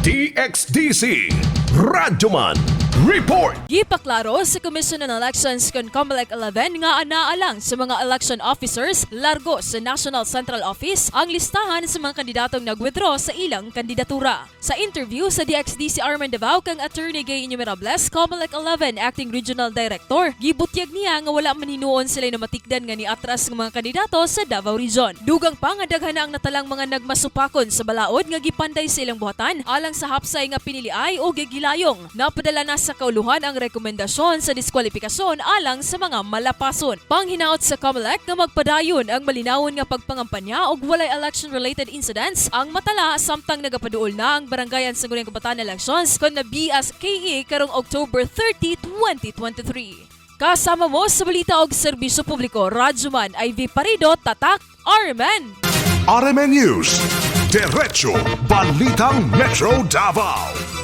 DXDC Radyoman Report. Gipaklaro sa Commission on Elections kon COMELEC 11 nga anaa lang sa mga election officers largo sa National Central Office ang listahan sa mga kandidatong nag-withdraw sa ilang kandidatura. Sa interview sa DXDC Arman Davao kang Attorney Gay Innumerables, COMELEC 11 Acting Regional Director, gibutyag niya nga wala man hinuon sila namatikdan nga niatras ng mga kandidato sa Davao Region. Dugang pa nga daghan na ang natalang mga nagmasupakon sa balaod nga gipanday sa ilang buhatan alang sa hapsay nga piniliay o gigilayong. Napadala na sa kauluhan ang rekomendasyon sa diskwalifikasyon alang sa mga malapason. Panghinaot sa COMELEC nga magpadayon ang malinawon nga pagpangampanya og walay election-related incidents ang matala samtang nagapaduol na ang Barangay and Sangguniang Kabataan Elections kon na BSKE karong October 30, 2023. Kasama mo sa balita og serbisyo publiko, Radyoman Ivy Parido, Tatak, RMN. RMN News. Diretso Balitang Metro Davao.